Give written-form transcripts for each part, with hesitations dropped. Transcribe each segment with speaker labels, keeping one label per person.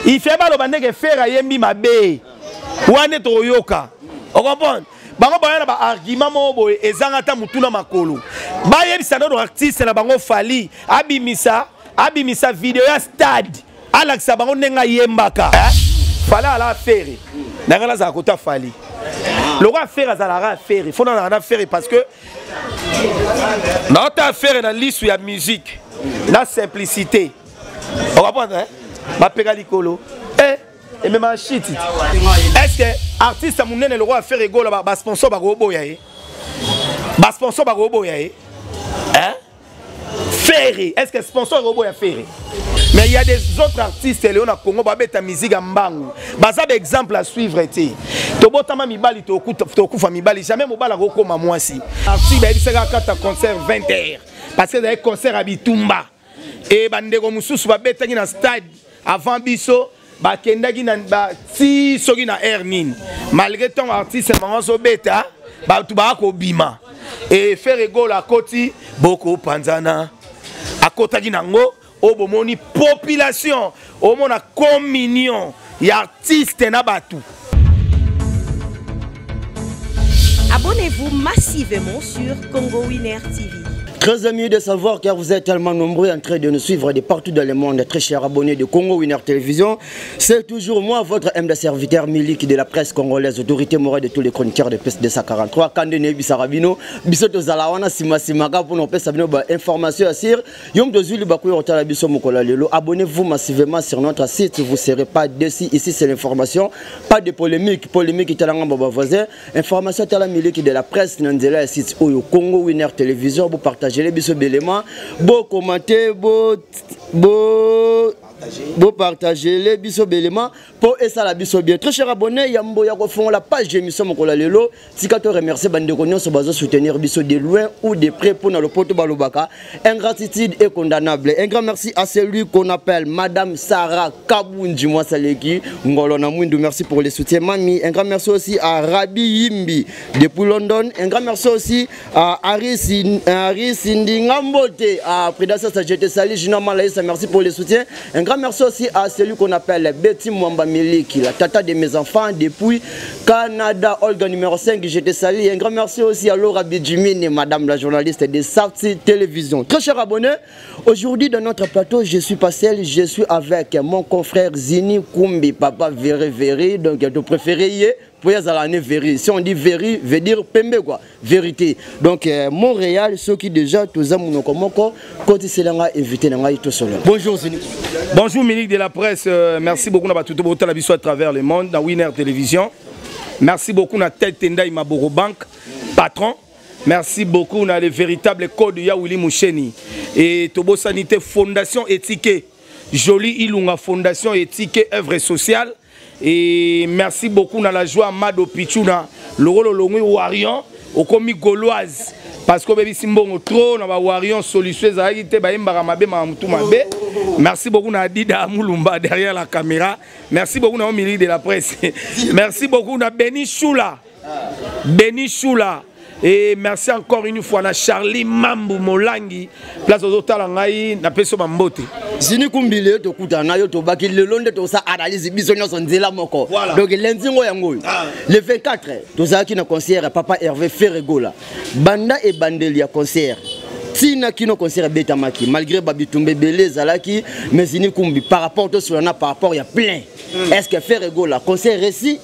Speaker 1: Ife baloba ndenge Ferre ayembi mabe. Wana toyoka. Ocomprendre? Bango baya na ba argument moko boye ezanga ata mutu na makolo. Bayebisa nano artiste na bango Fally abimisa abimisa video ya stade alakisa bango ndenge ayembaka. Fally ala Ferre. Na ngai nazala kota Fally. Lokola Ferre azalaka Ferre, faut nazala na Ferre parce que naota Ferre na lisu ya musique na simplicité. Okomprendre hein? Bapeka likolo. Eh emema shit. Est-ce que artiste munene lokola Ferre Gola ba sponsor bakoboya ye? Ba sponsor bakoboya ye? Hein? Ferre, est-ce que sponsor ekoboya Ferre? Mais il y a des autres artistes leo na Congo babeta musique ya mbangu. Baza ba exemple à suivre te. Tobotama mibali tokufa mibali, jamais mobali akokoma mwasi. Artiste bayebisaka kata concert 20h parce que ezali concert ya bitumba. Et bandeko mosusu babetaki na stade avant biso bakendaki na ba ti soki na air nini. Malgré ntango artiste bango azobeta bato baya kobima. Et Ferre Gola akoti boko panzana akotaki nango oyo bomoni population omona communion ya artiste na bato.
Speaker 2: Abonnez-vous massivement sur Congo Winner TV.
Speaker 3: Très amusé de savoir car vous êtes tellement nombreux en train de nous suivre de partout dans le monde. Très chers abonnés de Congo Winner Télévision, c'est toujours moi, votre humble serviteur Milik de la presse congolaise, autorité morale de tous les chroniqueurs de PS 243. Kande Nebi Sarabino, biso tozala wana sima sima ka pour nous pesa bino ba information à sir. Yom tozuli ba kuyo tala biso mokola lelo. Abonnez-vous massivement sur notre site, vous serez pas déçus. Ici c'est l'information, pas de polémique, polémique talanga ba voisin. Information tala Milik de la presse na nzela ya site oyo Congo Winner Télévision, vous partagez les biso belema, bo commenter, bo bo bo partager les biso belema po esala biso bien. Très cher abonné, yambo ya kofongola la page d'émission mokola lelo, tika to remercier bandeko nyonso bazo soutenir biso de loin ou de près pour na lopoto balobaka. Ingratitude est condamnable. Un grand merci à celui qu'on appelle Madame Sarah Kabunji Mwasaleki Ngolo na Mwindu, merci pour le soutien mami. Un grand merci aussi à Rabi Yimbi depuis London. Un grand merci aussi à Aris Ndingambote, à Prida Sasa, je te salue, Jina Malaïsa, merci pour le soutien. Un grand merci aussi à celui qu'on appelle Betty Mwamba Miliki, la tata de mes enfants depuis Canada, Olga numéro 5, je te salue. Un grand merci aussi à Laura Bidjimine, madame la journaliste de Safti Télévision. Très chers abonnés, aujourd'hui dans notre plateau, je suis pas seul, je suis avec mon confrère Zini Kumbi, papa Véri Véri, donc de préféré hier. Pour y aller, si on dit véri, veut dire pembe quoi, vérité. Donc Montréal, ceux qui déjà tous aiment moko moko, quand c'est là invité na ngai tout seul. Bonjour Zini.
Speaker 1: Bonjour Milik de la presse, merci beaucoup na batuto bota la biso à travers le monde dans Winner Télévision. Merci beaucoup na Tête Tendai Maboro Bank, patron. Merci beaucoup na le véritable code ya Willy Moucheni et Tobo Sanité Fondation Éthique. Jolie Ilunga Fondation Éthique œuvre sociale. Et merci beaucoup na la joie Mado Pichuna, Lorolo Longui Warion, okomi gauloise parce que baby simbongo trop na ba Warion solution ezalaki te ba yembaka mabe ma mutu mabe. Merci beaucoup na Adida Mulumba derrière la caméra. Merci beaucoup na Omili de la presse. Merci beaucoup na Benny Choula. Benny Choula. Et merci encore une fois na Charlie Mambu Molangi place ozotala ngai na peso bambote.
Speaker 3: Zini Kumbile tokutana yo tobaki lelo nde tosa analyse biso nyonso nzela moko.
Speaker 1: Voilà.
Speaker 3: Donc lundi ngo yango oyo.
Speaker 1: Ah.
Speaker 3: Le 24 tozalaki na concert ya papa Hervé Ferregola. Banda ebandeli ya concert. Tina kino concert ebetamaki malgré babitumba ebele ezalaki, mais Zini Kumbi par rapport to solana par rapport ya plein. Est-ce que Ferregola concert réussi?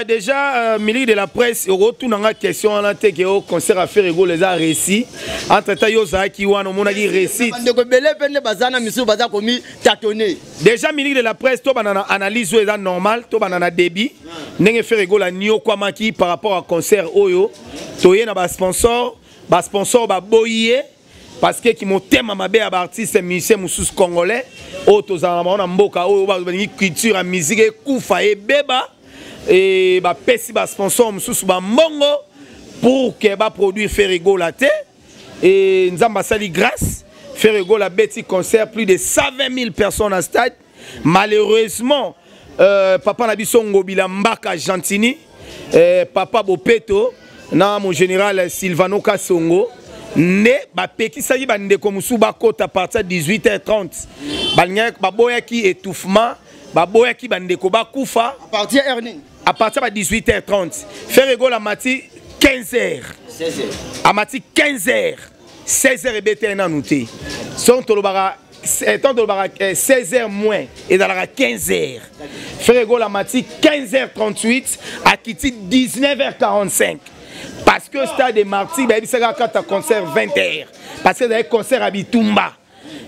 Speaker 1: Déjà, Milik de la presse, retourne en question en tête que au concert à Ferregola les a réussi. Entre temps, yo zaki wana monaki réussi.
Speaker 3: Ndeko belé pende bazana misu baza komi tâtonner.
Speaker 1: Déjà Milik de la presse to banana analyse eza normal, to banana débit. Ndenge Ferregola nyokwamaki par rapport à concert oyo, toye na ba sponsor, ba sponsor ba boyé parce que ki motema mabe ya ba artiste musicien mususu congolais oyo tozala na bango na mboka oyo ba balingi culture ya musique ekufa ebeba et ba pesi ba sponsor mususu ba mbongo pour que ba produire Ferregola te. Et Nzamba sali grâce Ferregola beti concert plus de 120 000 personnes à stade. Malheureusement, papa na biso Ngobila Mbaka Gentini, papa Bopeto na mon général Silvano Kasongo Nde bapekisaki bandeko mosusu bakota partir ya 18h30. Balingaki, baboyaki étouffement, baboyaki bandeko bakufa.
Speaker 3: À partir ya heure nini?
Speaker 1: À partir ya 18h30. Ferre Gola amati 15h.
Speaker 3: 16h.
Speaker 1: Amati 15h. 16h ebete ye nanu te. Soki tolobaka, tant tolobaka 16h moins, ezalaka 15h. Ferre Gola amati 15h38, akiti 19h45. Parce que Stade des Martyrs bayebisaka kata concert 20h. Parce que ezalaki concert ya bitumba.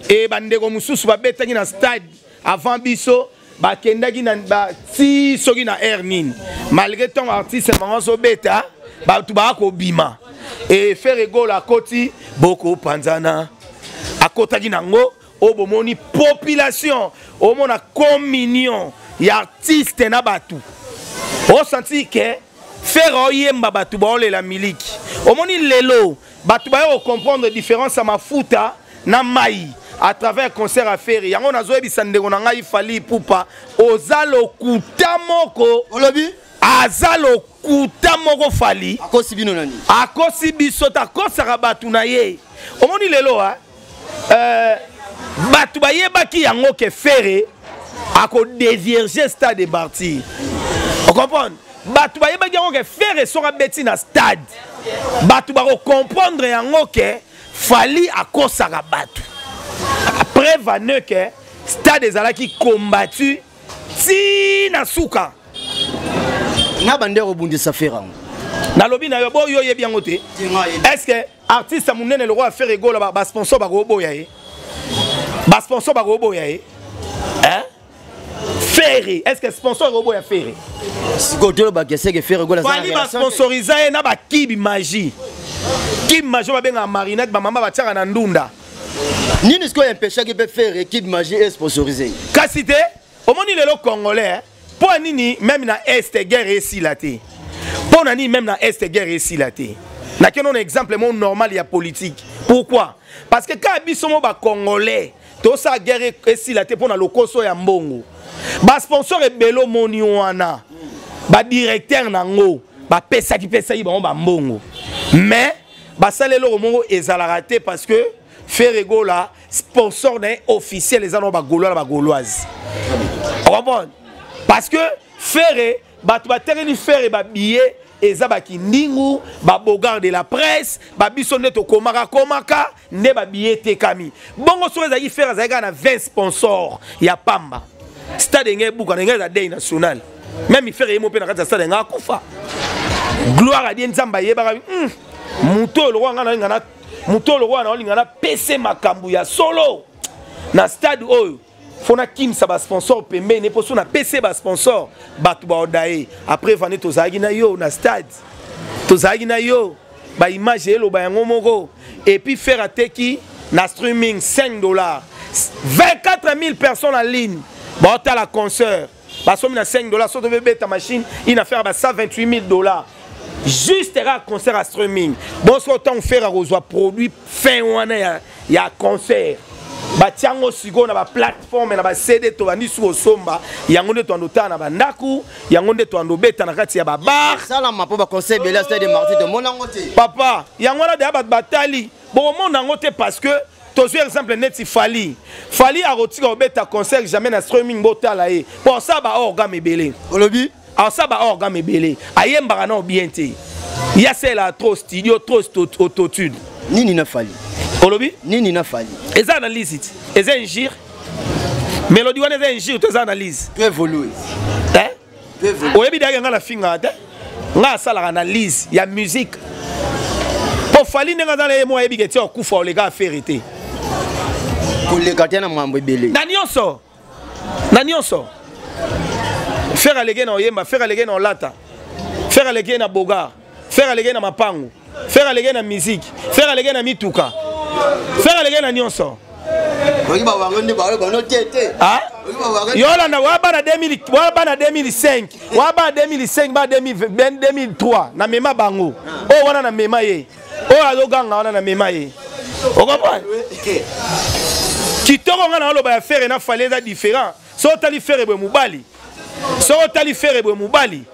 Speaker 1: E bandeko mosusu babetaki na stade avant biso, bakendaki na ba, ti soki na air nini. Malgré ntango artiste bango azobeta, bato baya kobima. E Ferre Gola akoti boko panzana, akotaki nango oyo bomoni population, omona communion ya artiste na bato. Osanti ke Ferre oyemba bato baolela miliki. Omoni lelo bato baya kocomprendre différence ya mafuta na mai à travers concert à Ferre. Yango nazoyebisa ndeko na ngai Fally Ipupa, oza lokuta moko.
Speaker 3: Olobi?
Speaker 1: Aza lokuta moko Fally.
Speaker 3: Akosi bino nani?
Speaker 1: Akosi biso, takosaka bato na ye. Omoni lelo, ha? Bato bayebaki yango ke Ferre ako dévierger stade de Martyrs. On comprend? Bato bayebaki yango ke Ferre soka beti na stade. Bato bako comprendre yango ke Fally akosaka bato. Preuve en est ke stade ezalaki combattu ti na suka.
Speaker 3: Na bande kobundisa Ferre yango.
Speaker 1: Nalobi na yo, bo yo yebi yango te. Est-ce que artiste munene le roi Ferre Gola ba sponsor ba koboya ye? Ba sponsor ba koboya ye? Hein? Ferre, est-ce que sponsor koboya Ferre?
Speaker 3: Sikoyo toloba ke seke Ferre Gola
Speaker 1: Fally ba sponsoriser ye na ba kibi magie. Kibi magie ba benga marinade, ba mama ba tiaka na ndunda.
Speaker 3: Nini sikoyo empêchaki pe Ferre kibi magie e sponsoriser?
Speaker 1: Kasi te, omoni lelo congolais, po nini même na Est guerre esila te? Po na nini même na Est guerre esila te? Na keno na exemple mo normal ya politique. Pourquoi? Parce que quand biso mo ba congolais to sa guerre esila te pona lokoso ya mbongo. Ba sponsor ebelo moni wana. Ba directeur nango ba pesaki pesaki bango ba mbongo. Mais ba salelo moko ezalaka te parce que Ferre Gola sponsor na officiel eza na ba Gaulois na ba Gauloises. Comprendre? Parce que Ferre bato bateleli Ferre ba billet eza ba kindingu, ba bogard de la presse, ba biso nde tokomaka komaka nde ba billet tekami. Bongo soki ezalaki Ferre azalaki kaka na 20 sponsors ya pamba. Stade ngai buka ngai eza deuil national. Même Ferre ye mo pe na kati ya stade ngai akufa. Gloire à Dieu Nzambe ayebaka, moto oyo lokola ngai nalinga na moto oyo lokola naolinga na pese makambo ya solo na stade oyo. Faut na kimsa ba sponsor pembeni po so na pese ba sponsor bato ba odaye. Après vane tozalaki na yo na stade, tozalaki na yo ba image eloba yango moko. Et puis faire ateki na streaming 5 $, 24 000 personnes en ligne ba otala concert basomi na 5 $. Soto beta machine ina faire ba 128 000 $ juste ra concert à streaming. Bon, so tant faire à produit fin wana ya concert batiango sikoyo na baplateforme na ba CD tobandi su kosomba yango nde toando tala na bandako, yango nde toando obeta na kati ya babar.
Speaker 3: Salama mpo baconseil ebele ya Stade de Martyrs tomona yango te.
Speaker 1: Papa, yango wana deya bato batali bokomona yango te parce que tozwi exemple neti Fally. Fally akotika kobeta concert jamais na streaming, botala ye po asala baorgame ebele.
Speaker 3: Olobi?
Speaker 1: Asala baorgame ebele, ayembaka nao bien te, ya sela trop studio, trop autotune.
Speaker 3: Nini na Fally?
Speaker 1: Olobi?
Speaker 3: Nini na Fally?
Speaker 1: Eza analyse ti, eza injure. Mélodie wana eza injure to eza analyse?
Speaker 3: To évolue.
Speaker 1: Hein? Oyebi dayaki nga na fingaka te, nga asalaka analyse ya musique. Po Fally ndenge aza na ye mo ayebi ke ti okufa oleka affaire te.
Speaker 3: Koleka te na mambo ebele.
Speaker 1: Na nyonso. Na nyonso. Ferre aleke na oyemba, Ferre aleke na olata, Ferre aleke na bogar, Ferre aleke na mapangu, Ferre aleke na musique, Ferre aleke na mituka, Ferre aleke na nyonso. Ah? Yolanda wa bana 2000, wa bana 2005, wa bana 2005, ba 2003 na mema bango. Oh wana na mema ye. Oh azoganga wana na mema ye. Okomprendre? Kitoko nga na oloba ya Ferre na Fally eza différent. So otali Ferre boye mobali. So otali Ferre boye mobali.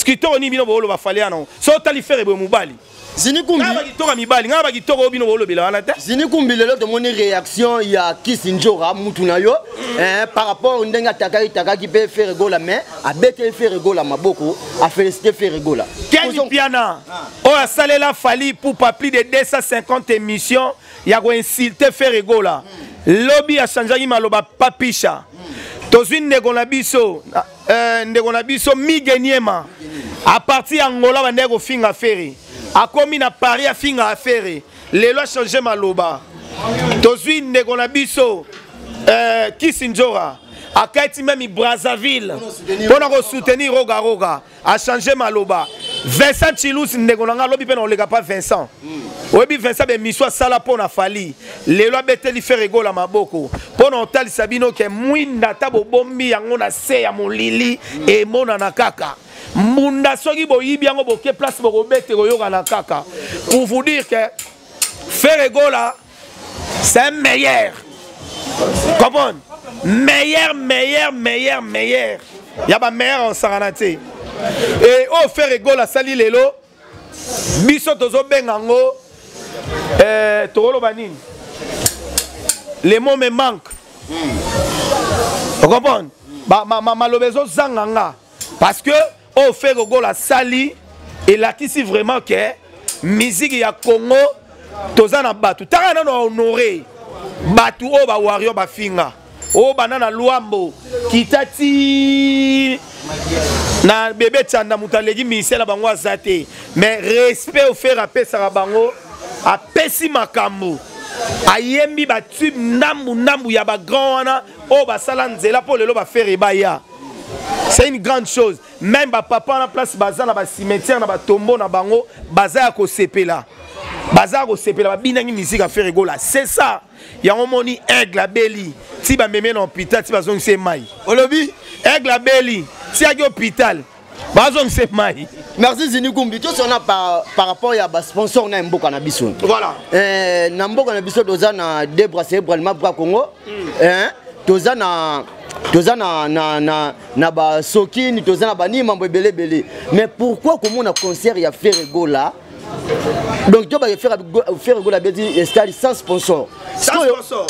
Speaker 1: Kitoko ni bino bo oloba Fally ano. So otali Ferre boye mobali.
Speaker 3: Zini Kumbi.
Speaker 1: Nga bakitoko mibali, nga bakitoko oyo bino bolobela wana te.
Speaker 3: Zini Kumbi lelo tomoni réaction ya Kisi Njora mutu na yo eh, par rapport ndenge atakaki takaki pe Ferre Gola mais abeteli Ferre Gola maboko, a félicité Ferre Gola.
Speaker 1: Ken Piana ah. oyo asalela Fally Ipupa plus de 250 émissions ya ko insulter Ferre Gola. Lobi achangeaki maloba papisha. Tozwi ndeko na biso euh, ndeko na biso Migue Niema à partir ya Angola bandaki kofinga Ferre akomi na Paris afinga Ferre lelo achange maloba tozwi ndeko na biso euh, Kisi Nzora akati meme Brazzaville mpo na kosoutenir Roga Roga a changer maloba Vincent Chilus ndeko na nga lobi pe na oleka pa Vincent mm. oyebi Vincent be miso asala mpo na Fally lelo abeteli Ferre Gola maboko mpo na otalisa bino ke mwinda ata bobombi yango na se ya molili mm. emonana kaka mbunda soki boyibi yango boke place bokobete koyokana kaka pour vous dire que Ferre Gola c'est un meilleur comprendre meilleur meilleur meilleur meilleur ya ba meilleur osakana te e oyo Ferre Gola asali lelo biso tozobenga yango eh, tokoloba nini le mot me manque mm. ocomprendre maloba ezozanga nga parce que oyo Ferre Gola asali elakisi vraiment ke musique ya Congo toza na bato taka nano honore bato oyo ba warrior bafinga oyo banda na Luambo kita ti na bebe Tsanda moto aleki ministère na bango aza te mais respect oyo Ferre apesaka bango apesi makambo ayembi batube ndambu ndambu ya bagrand wana oyo basala nzela mpo lelo baFerre baya. C'est une grande chose. Même ba papa na place baza na ba cimetière na ba tombeau na bango baza ya kosepela. Baza ya kosepela ba binangi musique ya Ferre Gola. C'est ça. Yango moni aigle abeli ti ba meme na hôpital ti bazongisa mai.
Speaker 3: Olobi
Speaker 1: aigle abeli ti aki hôpital bazongisa mai.
Speaker 3: Merci Zini Kumbi. Tout ça par, par rapport ya ba sponsor na mboka na biso.
Speaker 1: Voilà.
Speaker 3: Euh, na mboka na biso toza na deux bras cérébral mabra Congo. Mm. Hein? Toza na toza na na na na ba sokini toza na ba mambo ebele ebele. Mais pourquoi komona concert ya Ferre Gola? Donc to ba Ferre Gola beti stade sans sponsor.
Speaker 1: Sans sponsor.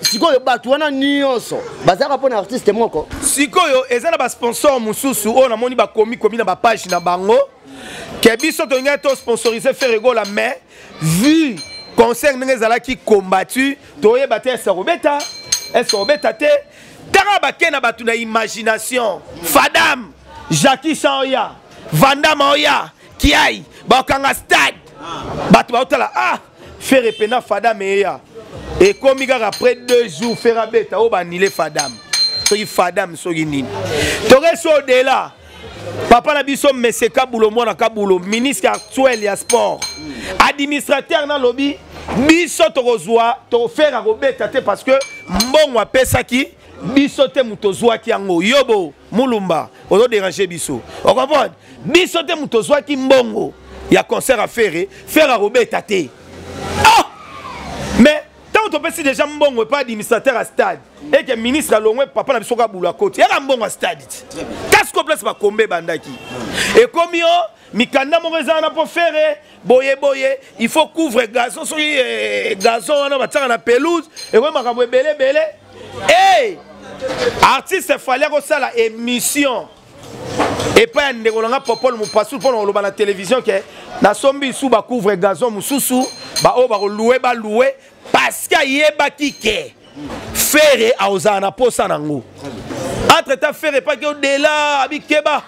Speaker 3: Sikoyo bato wana nyonso bazalaka mpona artiste moko.
Speaker 1: Sikoyo eza na ba sponsor mosusu oyo namoni bakomi komi na ba page na bango ke biso tolingaki to sponsoriser Ferre Gola mais vu concert ndenge ezalaki combattu toyeba te ese kobeta ese kobeta te tanga bake na bato na imagination Fadam Jackie Chan oya Vandam oya Kiai bakanga stade bato baotala ah Ferre pena Fadam eya ekomi kaka après 2 jours Ferre abeta oyo banile Fadam soki Fadam soki nini tokesi au-delà papa na biso Mese Kabulo mwana Kabulo ministre actuel ya sport administrateur nalobi biso tokozwa tokofera kobeta te parce que mbongo apesaki biso te moto ozwaki yango yobo Mulumba ozoderange biso ocomprendre biso te moto ozwaki mbongo ya concert ya Ferre Ferre akobeta te ah mais ntango topesi déjà mbongo epa administrateur ya stade eke ministre alongwe papa na biso Kabula akoti yaka mbongo ya stade ti kasi ko place bakombe ebandaki ekomi o mikanda moko eza wana mpo Ferre boye boye il faut couvre gazon soki eh, gazon wana batiaka na pelouse ekomi makambo ebele ebele hey! Artiste Fally akosala émission epai ya ndeko na nga Popol Mopasu mpo na koloba na télévision ke nasombi lisu bacouvre gazon mosusu baoyo bakoloue baloue parce que ayebaki ke Ferre akozala na posa nango entre temps Ferre epaki odela abikeba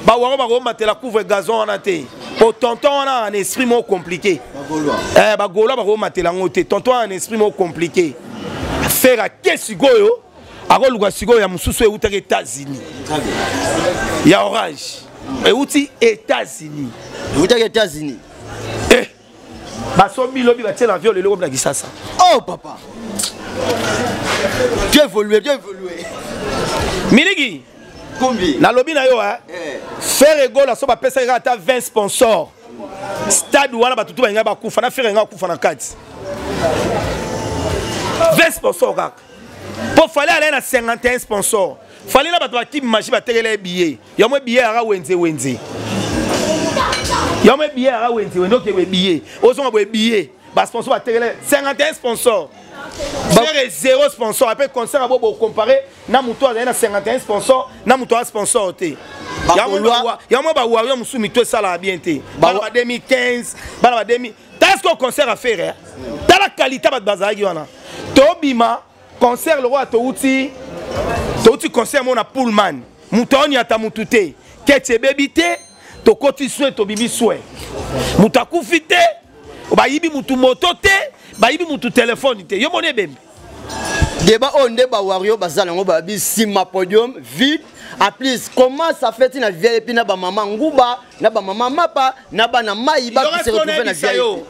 Speaker 1: bawango bakomatela couvre gazon wana te po tonton wana en esprit moko compliqué bagaulois bakomatela yango te tonton wana en esprit moko compliqué Ferre ake sikoyo akoluka sikoyo ya mosusu eutaki États-Unis ya orange euti États-Unis
Speaker 3: eutaki États-Unis
Speaker 1: eh, basombi lobi batie na avion lelo komi na Kisasa.
Speaker 3: Oh papa, tu évolué, tu évolué.
Speaker 1: Miliki
Speaker 3: Kumbi
Speaker 1: nalobi na yo eh. Ferre Gola so bapesaki kaka ata 20 sponsor stade wana bato tu balingai bakufa na Ferre ngai akufa na kati 20 sponsor kaka mpo Fally alai na 51 sponsor Fally na bato bakimi maji batekela ye billet yango billet yaka wenze wenze. Yango billet ya wenze wende okewe billet ozonga boye billet basponsor batekele 51 sponsor Ferre zéro sponsor ape concert abo bocompare na moto azali na 51 sponsor na moto aza sponsor te. Yango bawario mosusu mito esalaka bien te. Bana ba 2015, bana ba 2000, tala sikoyo concert ya Ferre, tala qualité bato bazalaki wana. Tobima concert lokola touti touti concert moko na Pullman, moto aoniata motu te, keti ebebi te, tokoti soin, tobimi soin, moto akufi te, bayibi motu moto te, bayibi motu telefone te. Yo moni ebembe
Speaker 3: débat oyo nde bawario baza nango, babi nsima podium vide. En plus, comment ça fait na VIP na bamama nguba na bamama mapa na bana mai bakise retrouve na VIP?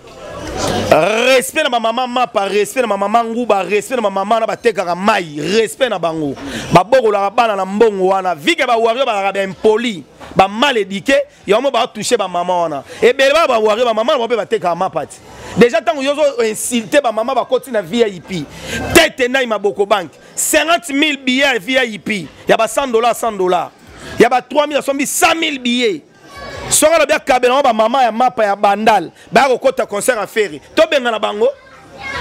Speaker 1: Respect na bamama mapa, respect na bamama nguba, respect na bamama na batekaka mai, respect na bango babokolaka bana na mbongo wana. Vike bawario bazalaka baimpoli, bamal éduqué, yango batouche bamama wana ebele. Bana bawario, bamama na bango mpe batekaka mapa ti. Déjà ntango yo ozo insulte bamama bakoti na VIP tete nai maboko banke 50 000 billets ya VIP ya ba 100 $, 100 $ ya ba 3 000, asombi 100 000 billets. Soki alobi akabela ngo bamama ya mapa ya Bandal baya kokɔta concert ya Ferre, tobengana bango,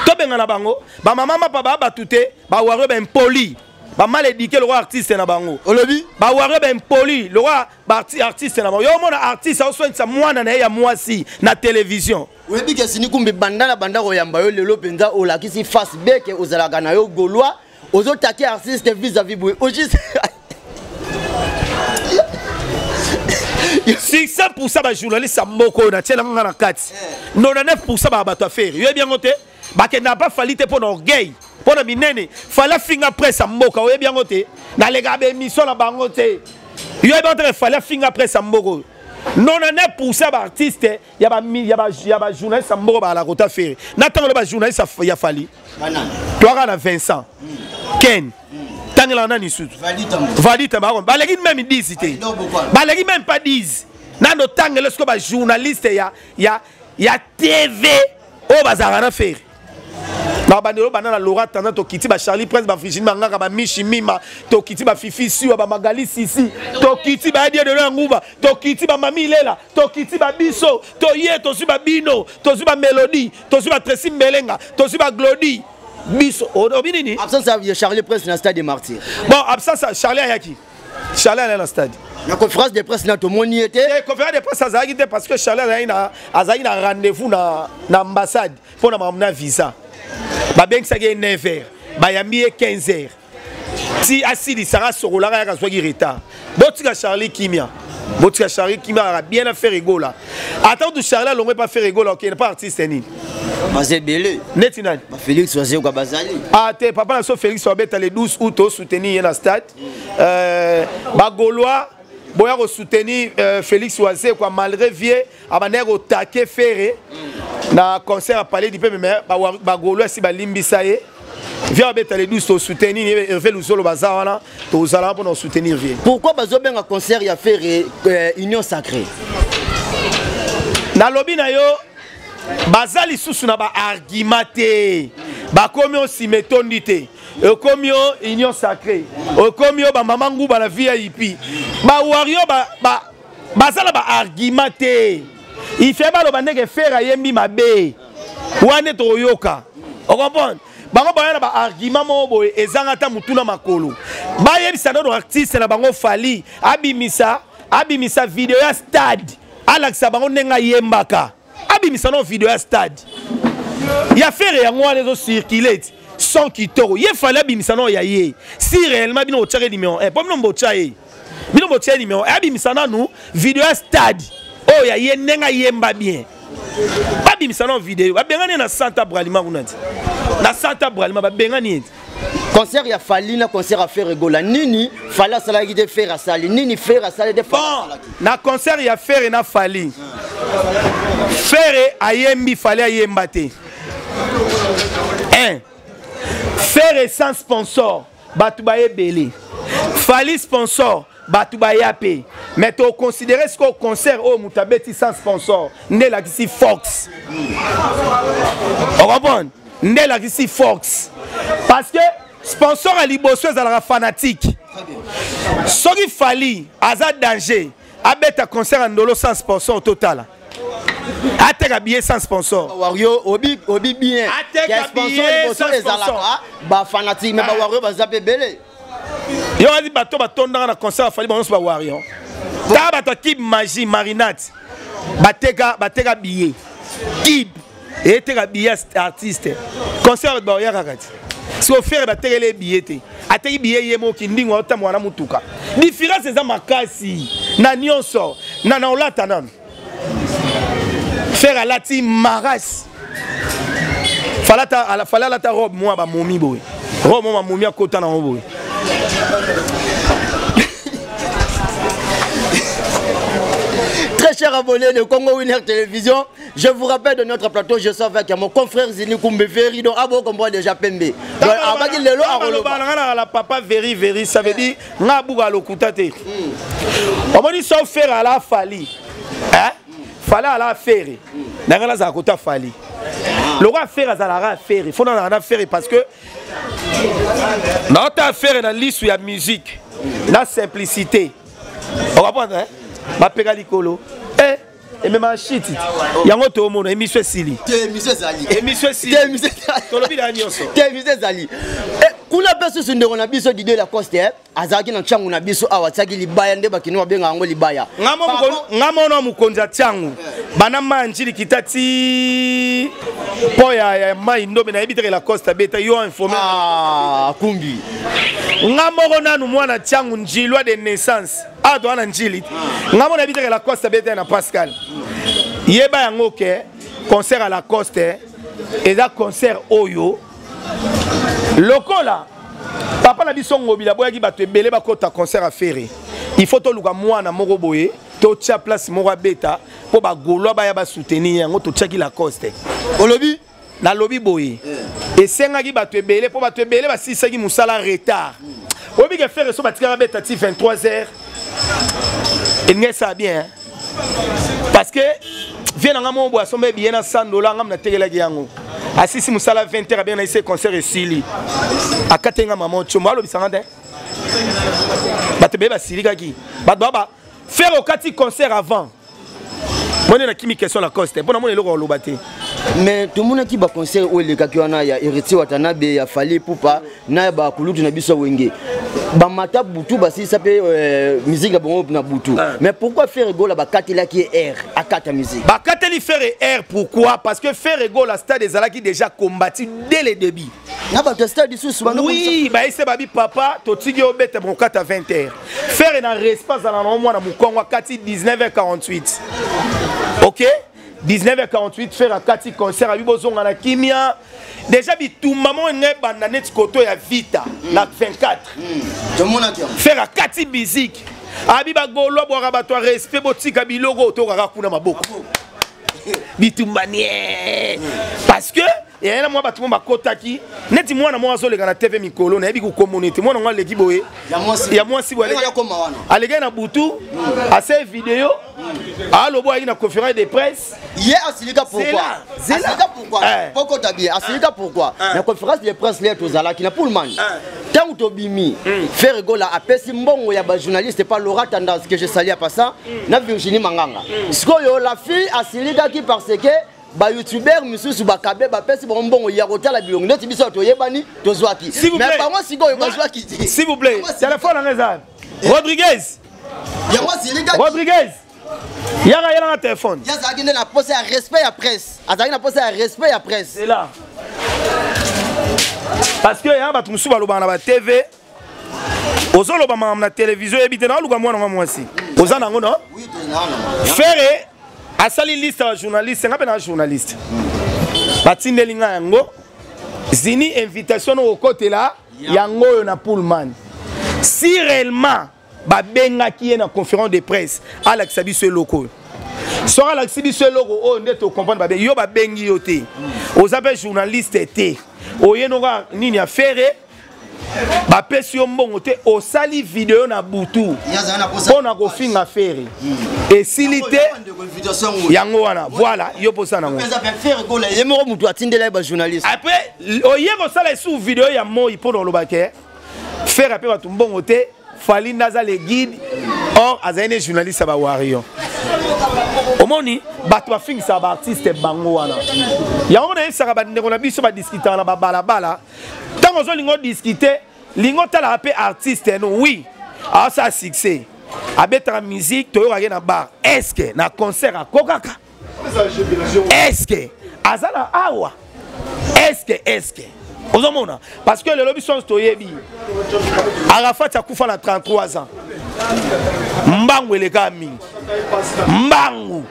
Speaker 1: tobengana bango. Bamama mapa baya bato te. Bawario baimpoli, bamal éduqué lokola artiste na bango.
Speaker 3: Olobi?
Speaker 1: Bawario baimpoli lokola baartiste na bango. Yo omona artiste aoswanisa mwana na ye ya mwasi na télévision.
Speaker 3: Oyebi ke Sini Kumbi, banda na banda koyamba yo lelo mpenza, olakisi face beke ozalaka na yo Gaulois, ozotake artiste vis-à-vis boye ojust.
Speaker 1: 600 bajournaliste ya mboka oyo natielanga nga na kati, 99 baka bato ya Ferre. Yoyebi yango te, bakendaka pa Fally te mpo na orgueil, mpo na minene. Fally afinga presse ya mboka, oyebi yango te. Nalekaka baémission na bango te. Yoyebi yango te, Fally afinga presse ya mboka oyo. 99 baartiste ya bajournaliste ya mboka bazala kota Ferre. Na ntango lo bajournaliste ya Fally, twaka na Vincent Ken, tangelaka nani sutu, Valita, baleki même 10 te, baleki même pas 10. Nando tangela sikoyo bajournaliste ya TV oyo bazalaka na Ferre na bandelo, banda na Laura Tanda, tokiti ba Charlie Prince, ba Virginie Mangaka, bamishi Mima, tokiti bafifi Siwa, bamagali Sisi, tokiti bayadie delo ya nguba, tokiti bamami Ilela, tokiti babiso, toye tozwi babino, tozwi bamélodie, tozwi batresi Mbelenga, tozwi baglodi biso. Obi nini?
Speaker 3: Absence ya Charlie Prince na Stade de Martyr.
Speaker 1: Bon, absence ya Charlie, ayaki, Charlie alaki na stade.
Speaker 3: Na conférence de presse na tomoni ye te.
Speaker 1: Conférence de presse azalaki te parce que Charlie azalaki na rendez-vous na ambassade mpo na makambo na visa. Babengisaki ye 9 heures, bayambi ye 15 heures, ti asilisaka asokolaka yaka, azwaki retard. Botika Charlie kimia, botika Charlie kimia, azalaka bien na Ferre Gola. Ata kutu Charlie alongwe pa Ferre Gola, okende pa artiste nini?
Speaker 3: Baza ebele.
Speaker 1: Neti nani?
Speaker 3: Bafélix Wazekwa bazali.
Speaker 1: Ah te, papa na so Félix wabeta le 12 août, tosoutenir ye na stade. Bagaulois boya kosoutenir Félix Wazekwa malgré vie abandaki kotake Ferre na concert ya Palais du Peuple, mais bagaulois esi balimbisa ye. Vie abeta le 12, tosoutenir Hervé Luzolo, baza wana, tozala mpona kosoutenir vie.
Speaker 3: Pourquoi bazobenga concert ya Ferre Union Sacrée?
Speaker 1: Nalobi na yo, baza lisusu na baargument te. Bakomi o nsima etondi te, ekomi o Union Sacrée, ekomi o bamama nguba na VIP. Bawario baza na baargument te. Ife baloba ndenge Ferre ayembi mabe wana nde tokoyoka, ocomprendre bango. Baya na baargument moko boye ezanga ata motu na makolo. Bayebisa nano artiste na bango Fally abimisa video ya stade, alakisa bango ndenge ayembaka. Abimisa nano video ya stade ya Ferre, yango wana ezocircule ti sans kitoko. Ye Fally abimisa nano ya ye. Si réellement bino botiaka numéro 1, mpo bino botya ye, bino botia ye numéro 1, abimisa nanu video ya stade oyo ya ye ndenge ayemba bien. Babimisa nano video. Babengani ye na Santa Bralima kuna ti na Santa Bralima, babengani ye ti.
Speaker 3: Concert ya Fally na concert ya Ferre Gola, nini Fally asalaki te Ferre asali? Nini Ferre asali te Fally
Speaker 1: Bon,
Speaker 3: asalaki?
Speaker 1: Na concert ya Ferre na Fally, Ferre ayembi, Fally ayemba te. 1 Ferre sans sponsor, bato bayebele. Fally sponsor, bato baya mpe. Mais toconsidere sikoyo concert oyo moto abeti sans sponsor nde elakisi force, ocomprendre? Nde elakisi force parce que sponsor ya liboso ezalaka fanatique. Soki Fally aza danger, abeta concert ya ndolo sans sponsor, totala. Ateka billet sans sponsor.
Speaker 3: Wario obi obi bien.
Speaker 1: Ateka billet sans sponsor.
Speaker 3: Ba fanatique mais ba wario baza pe belé.
Speaker 1: Yo adi bato batondaka na concert Fally bango ba wario. Ta bato kib magie marinade. Bateka bateka billet. Kib eteka billet artiste. Concert ba oyaka kati. Si ofere batekele billet te. Ateki billet ye moko kindingo atambola na mutuka. Différence eza makasi na nyonso na na olata nanu. Ferre alati maras fallait alata robe mwa bamomi boye robe mwa bamomi akota nango boye.
Speaker 3: Très cher abonné de Congo Winner Télévision, je vous rappelle de notre plateau, je suis avec mon confrère Zini Koumbe Ferry, donc abo comprend déjà Pembe. Donc abaki lelo
Speaker 1: aroloba la papa Ferry Ferry, ça veut dire nga buka lokuta te. Omoni so Ferre ala Fally. Hein? Fally ala Ferry. Nanga la za kota Fally. Le roi Ferre azalaka Ferry, faut na na Ferry parce que na ta Ferre na lisu ya musique, na simplicité. On va prendre hein? Bapeka likolo. Eh emema shit yango toomona émission esili.
Speaker 3: Émission ezali.
Speaker 1: Émission esili.
Speaker 3: Émission ezali.
Speaker 1: Tolobi na nyonso.
Speaker 3: Émission ezali. Kuna mpe susu ndeko na biso Didier Lacoste azalaki na ntango na biso awa atiaki libaya nde bakino babengaka yango libaya.
Speaker 1: Nga mona mokonzi ya ntango bana manji likita ti mpo ya mai ndombe nayebi teke Lacoste abeta yo informé.
Speaker 3: Ah, kumbi.
Speaker 1: Nga moko nanu mwana ntango njilwa de naissance. Ah, toa na njili. Nga mona nayebi teke Lacoste abeta na Pascal. Yeba yango ke concert à Lacoste eza concert oyo lokola papa na biso ngobila boyaki bato ebele bakota concert à Ferre. Il faut toluka mwana moko boye totia place moko abeta po ba Gaulois baya ba soutenir yango totiaki Lacoste.
Speaker 3: Olobi
Speaker 1: nalobi boye esengaki bato ebele po bato ebele basilisaki mosala retard. Oyebi ke Ferre so batikaka beta ti 23h elingi esala bien parce que vie nanga moko boye asomba billet na $100 ngam natekelaki yango. Asisi mosala 20h abenga na ese concert esili. Akatenga mama Tshombo alobisanga te. Bato ebele basilikaki. Bato ba faire okati concert avant. Mone na kimi question Lacoste pona mone eloko oloba te.
Speaker 3: Mais tout le monde qui ba concert oyo elekaki wana ya Héritier Watanabe ya Fally Ipupa na ba kulutu na biso wenge. Ba mata butu ba sisa pe musique bongo na butu. Mais pourquoi Ferre Gola ba katelaki R akata musique?
Speaker 1: Ba kateli Ferre R pourquoi? Parce que Ferre Gola stade ezalaki déjà combattu dès le début.
Speaker 3: Na ba stade sous ba
Speaker 1: Oui, ba ese babi papa totigi obeta mokata 20h. Ferre na respect za na mwana mukongo akati 19h48. OK? 19h48 Ferre akati concert abi bozonga na kimia. Déjà bitumba mo ngai banda net koto ya Vita na 24. Ferre akati musique. Abi ba Gaulois boaka bato respect botika biloko tokaka kuna maboko. Bitumba nie. Parce que il y a moi bato bakotaki neti mwana mwa azoleka na TV mikolo nayebi kokomona ete mwana ngo aleki boye ya mwasi boye aleki na butu ase video alobo ayaki na conférence de presse.
Speaker 3: Ye asilika pourquoi? Asilika pourquoi? Poko tabi asilika pourquoi? Na conférence de presse le tozalaki na Pullman. Tango tobimi Ferre Gola apesi mbongo ya ba journaliste pas Laura Tendance que je salue à passant na Virginie Manganga. Sikoyo la fille asilikaki parce que ba youtubeur misusu ba kabe ba pesi ba mbongo ya kotala bilongo neti biso toyebani tozwaki. Mais bango sikoyo bazwaki te.
Speaker 1: S'il vous plaît, téléphone en eza. Rodriguez.
Speaker 3: Yango asilika.
Speaker 1: Rodriguez. Yaka yaka na téléphone.
Speaker 3: Ya azalaki nde na posa ya respect ya presse. Azalaki na posa ya respect ya presse.
Speaker 1: C'est là. Parce que ya bato mosusu balobaka na ba TV. Ozoloba makambo na télévision yebi te na luka mwana mwa mwasi. Oza nango non?
Speaker 3: Oui, toza
Speaker 1: Ferre asali liste ya journaliste, nga pe na journaliste. Batindeli nga yango. Zini invitation no okotela yango oyo na Pullman. Si réellement babengaki ye na conférence de presse, alakisa biso eloko oyo. Soki alakisi biso eloko oyo nde to comprendre babengi yo, babengi yo te. Oza pe journaliste te. Oye noka nini ya Ferre? Bapesi yo mbongo te, osali video na butu mpona kofinga Ferre. Esili te yango wana, voilà yo posa nango.
Speaker 3: Ye moko mutu atindela ye ba journaliste.
Speaker 1: Après oye kosala esu video ya moi mpona koloba ke Ferre ape bato mbongo te, Fally nde aza le guide, or azali ne journaliste ya ba warrior. Omoni bato bafingisaka baartiste bango wana. Yango nayebisaka bandeko na biso badiskutaka na babalabala, ntango ozolinga odiskute, linga otalaka mpe artiste no. Oui, aosala succès, abetaka musique, toyokaki na bar. Est-ce na concert akokaka? Est-ce aza na awa? Est-ce ozomona? Parce que lelo biso nyonso toyebi Arafat akufa na 33 ans. Mbangu eleka mingi, mbangu.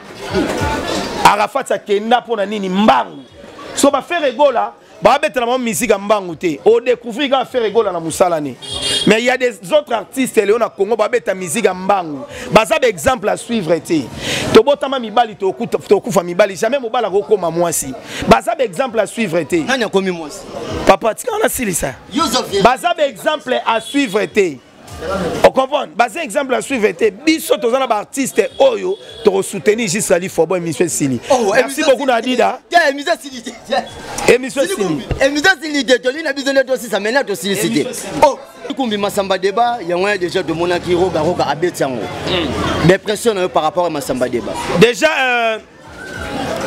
Speaker 1: Arafat akenda mpo na nini? Mbangu. So baFerre Gola babetela bango musique ya mbangu te. Odécouvrir kaka Ferre Gola na mosala ne. Mais il y a des autres artistes lelo na Congo babeta musique ya mbangu, baza baexemple à suivre te. Tobotama mibali, tokufa mibali, jamais mobali akokoma mwasi. Baza baexemple à suivre te.
Speaker 3: Nani akomi mwasi?
Speaker 1: Papa, tika nasilisa. Baza baexemple à suivre te, ocomprendre? Baza exemple à suivre te. Biso toza na baartiste oyo tokosoutenir jusqu'à lifobo. Émission esili. Merci beaucoup na Adida. Émission esili.
Speaker 3: Émission esili te. Toli na biso nde tosisa maintenant, tosilisi te. Oh, Kumbi, Masamba Débat yango ya déjà tomonaki Roga Roga abeti yango. Dépression na yo par rapport à Masamba Débat?
Speaker 1: Déjà,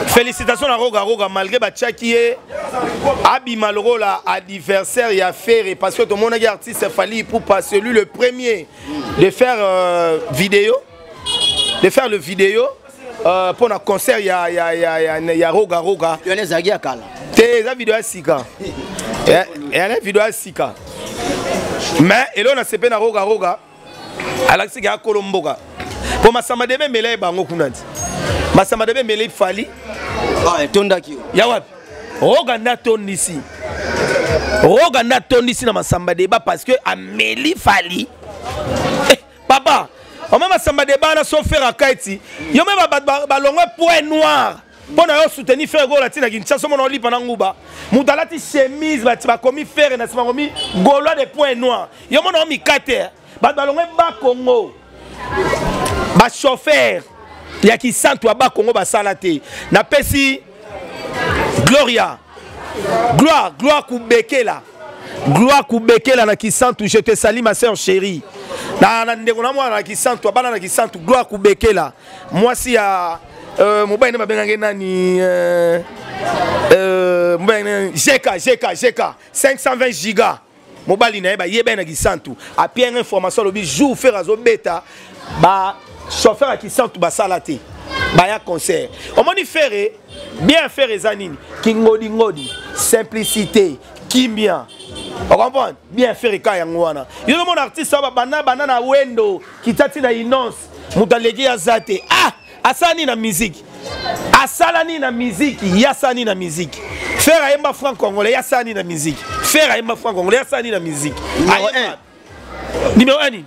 Speaker 1: félicitations na Roga Roga, malgré batiaki ye abima lokola adversaire ya Ferre, parce que tomonaki artiste Fally Ipupa, celui le premier de faire vidéo, de faire le vidéo mpo na concert ya Roga Roga.
Speaker 3: Wana ezalaki ya kala.
Speaker 1: Te, eza video ya sika, eyana video ya sika. Mais eloko nasepe na Roga Roga, alakisiki akolo mboka, mpo Masamba Debe emela ye bango kuna ti Masamba Debe emela Fally.
Speaker 3: Etondaki.
Speaker 1: Ya wapi? Roga nde atondisi, Roga nde atondisi na Masamba Deba, parce que ameli Fally. Eh, papa, oma Masamba Deba na so Ferre akaiti yo me bato balongwe Point Noir mpo na yo soutenir Ferre Gola ntina Kinshasa. Omona olipa na nguba, moto alati chemise, bati bakomi Ferre na nsima, bakomi Gaulois de Point Noir. Yo mona omika te, bato balongwe Bakongo, bachauffeur ya Kisantu ya Bakongo basala te. Napesi Gloria, Gloire, Gloire Kubekela, Gloire Kubekela na Kisantu, je te salue, ma sœur chérie. Na ndeko na mwana na Kisantu, abana na Kisantu, Gloire Kubekela, mwasi ya mobali nde babengaki nani? Mobali nani? Jeka, Jeka, Jeka 520 giga. Mobali na ye bayeba ye na Kisantu, apianga information, alobi jour Ferre azobeta, bachauffeur ya Kisantu basala te, baya concert. Omoni Ferre bien, Ferre eza nini? Kingodingodi, simplicité, kimia, ocomprendre bien? Ferre ka yango wana. Yo nomona artiste oyo babanda banda na wendo kitati na inonce, moto aleki aza te. Ah, asala nini na musique? Asala nini na musique? Ye asala nini na musique? Ferre ayemba franc congolais, ye asala nini na musique? Ferre ayemba franc congolais, ye asala nini na musique?
Speaker 3: Numéro 1.
Speaker 1: Numéro 1 nini?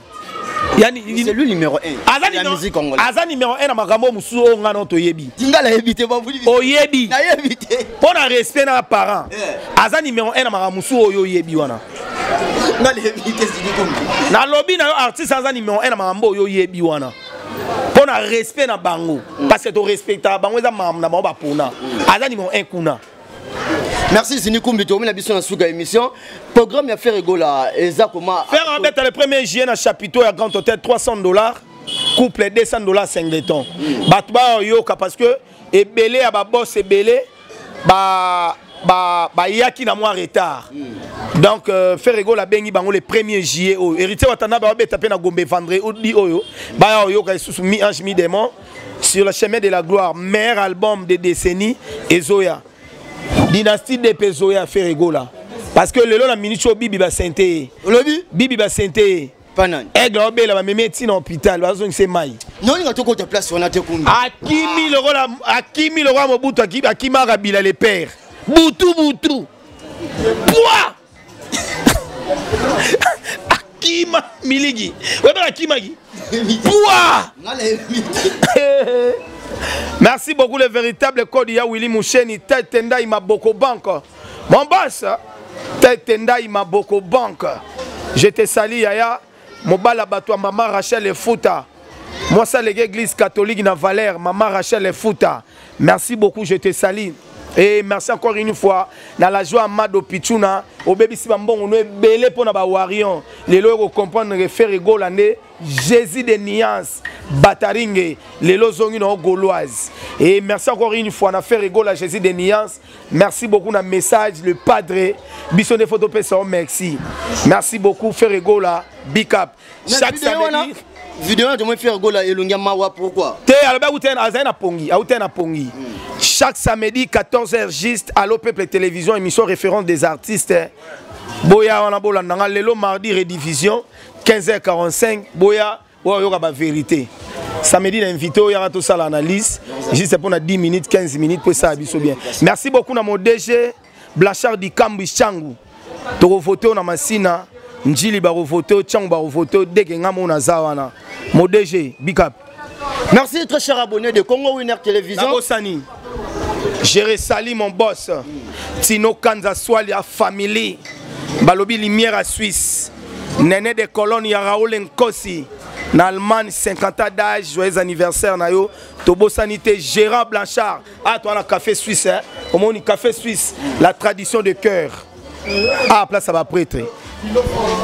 Speaker 3: Yani, c'est lui numéro 1.
Speaker 1: Aza
Speaker 3: la musique congolaise.
Speaker 1: Aza numéro 1 na makambo mosusu oyo nga na toyebi.
Speaker 3: Tinga nayebi te, bavuli.
Speaker 1: Oyebi.
Speaker 3: Nayebi te.
Speaker 1: Mpo na respect na parent, aza numéro 1 na makambo mosusu oyo oyebi wana.
Speaker 3: Nga nayebi te, Sidi Kumbi.
Speaker 1: Nalobi na yo, artiste aza numéro 1 na makambo oyo oyebi wana, mpo na respect na bango, parce que torespectaka bango, eza makambo na bango bapona. Aza numéro 1 kuna.
Speaker 3: Merci Zini Kumbi, tokomi na biso na suka émission. Programme ya Ferre Gola eza koma?
Speaker 1: Ferre abeta le 1er juillet na chapiteau ya Grand Hôtel, 300 $ couple, 200 $ singleton. Bato bayoka, parce que ebele ya baboss ebele bayaki na mwa retard. Donc Ferre Gola abengi bango le 1er juillet. Oyo Héritier Watanabe babeta mpe na Gombe vendredi oyo, baya oyoka lisusu Mi Ange Mi Démon, Sur le chemin de la gloire, meilleur album de décennie ezoya, Dynastie DP ezoya. Ferre Gola, parce que lelo na minute oyo bibi basente ye.
Speaker 3: Olobi?
Speaker 1: Bibi basente ye.
Speaker 3: Panani?
Speaker 1: Aigle aobela, bamemi etina hôpital, bazongisa mai.
Speaker 3: Nolinga tokota place wana te, Kumbi.
Speaker 1: Akimi lokola, akimi lokola Mobutu akimaka Bila le père, butu butu poi akima miliki oyebaka akimaki poi.
Speaker 3: Nga nayebi te.
Speaker 1: Merci beaucoup, le véritable code ya Willy Moucheni, Tete Ndai Maboko Banque. Mon boss, Tete Ndai Maboko Banque. Je te salue, Yaya. Mobala bato ya Mama Rachel Efuta. Moi, ça, l'église catholique na Valère, Mama Rachel Efuta. Merci beaucoup, je te salue. Et merci encore une fois, dans la joie Mado Pichuna, au baby si bambongo no ebele pona ba warrior. Lelo ko comprendre que Ferre Gola nde. Jésus de nuance Bataringe lelo zongi na gauloise. Et merci encore une fois na faire Gola Jésus de nuance. Merci beaucoup na message le padre biso nde photo pesa merci. Merci beaucoup Ferre Gola big up. Chaque samedi
Speaker 3: vidéo wana tomoni Ferre Gola elongi ya mawa pourquoi
Speaker 1: te alobi auta azali na pongi auta na pongi chaque samedi 14h juste allo peuple télévision émission référence des artistes boya wana bolanda nga lelo mardi rediffusion 15h45 boya oyo oyoka ba vérité samedi na invité oyo yaka tosala analyse juste mpona 10 minutes 15 minutes mpo esala biso bien. Merci beaucoup na mon DG Blanchard Dikambu Changu, tokovote oyo na Masina Njili, bakovote oyo Changu, bakovote oyo deke nga mo naza wana mon DG big up.
Speaker 3: Merci très cher abonné de Congo Winner Télévision.
Speaker 1: Nakosani, je resali mon boss Tino Kanza Swali ya famille balobi lumière à Suisse Nene de Colonne ya Raoul Nkosi na Allemagne 50 ans d'âge, joyeux anniversaire na yo. Tobosani te Gérard Blanchard ah toi na café suisse hein omoni café suisse la tradition de cœur ah place à ba prêtre.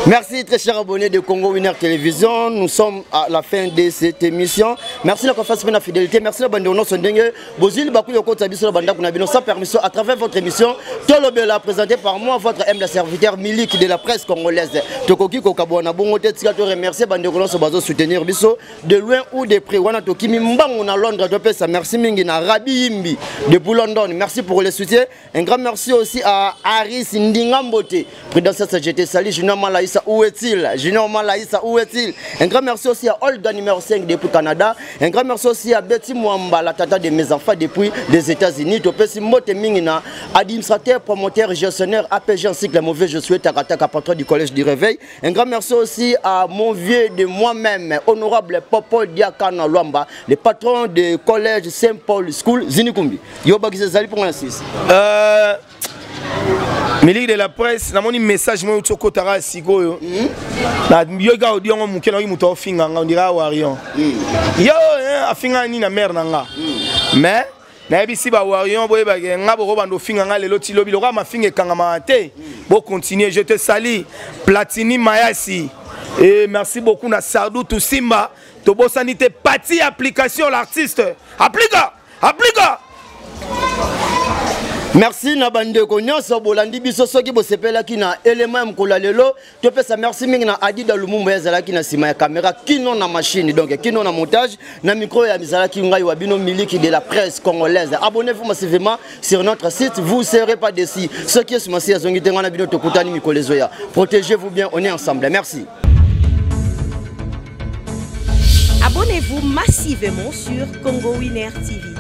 Speaker 3: Merci très cher abonné de Congo Winner Télévision. Nous sommes à la fin de cette émission. Merci la confiance et la fidélité. Merci la bande de ndenge. Bozili baku yoko tabiso la bande kuna bino sans permission à travers votre émission Tolobela présentée par moi votre humble serviteur Milik de la presse congolaise. Tokoki kokabwana bongo te tika to remercier bande de bazo soutenir biso de loin ou de près. Wana tokimi mbangu na Londres topesa merci mingi na Rabi Yimbi depuis London. Merci pour le soutien. Un grand merci aussi à Aris Ndingambote, président CGT Sali, Junior Malaïsa, où est-il? Junior Malaïsa, où est-il? Un grand merci aussi à Olga numéro 5 depuis Canada. Un grand merci aussi à Betty Mwamba, la tata de mes enfants depuis les États-Unis. Topesi Mbote Mingina, administrateur, promoteur, gestionnaire, APG en cycle mauvais, je souhaite Takataka, patron du Collège du Réveil. Un grand merci aussi à mon vieux de moi-même, honorable Popo Diakana Luamba, le patron du Collège Saint-Paul School, Zinikumbi. Yo bakisa zali pour 6.
Speaker 1: Milik de la presse, namoni message moi utso kotara sikoyo. Na yoga audio ngo muke na muto ofinga nga on dira warion. Yo afinga ni na mère na nga. Mais nayebisi ba warion boye ba nga boko bando finga nga lelo ti lobi loka mafinga ekangama te. Bo continuer, je te salue Platini Mayasi. Et merci beaucoup na Sardou Toussimba. Tobosani te parti application l'artiste. Applica, applica.
Speaker 3: Merci na bandeko nyonso bolandi biso soki bosepelaki na élément ya mokolo ya lelo. Topesa merci mingi na Adida Lumumba ezalaki na nsima ya caméra kino na machine donc kino na montage na micro ya mizalaki ngai wa bino Miliki de la presse congolaise. Abonnez-vous massivement sur notre site, vous serez pas déçus. Soki Yesu Masiya azongi te ngai na bino tokutani mikolo ezoya. Protégez-vous bien, on est ensemble. Merci.
Speaker 2: Abonnez-vous massivement sur Congo Winner TV.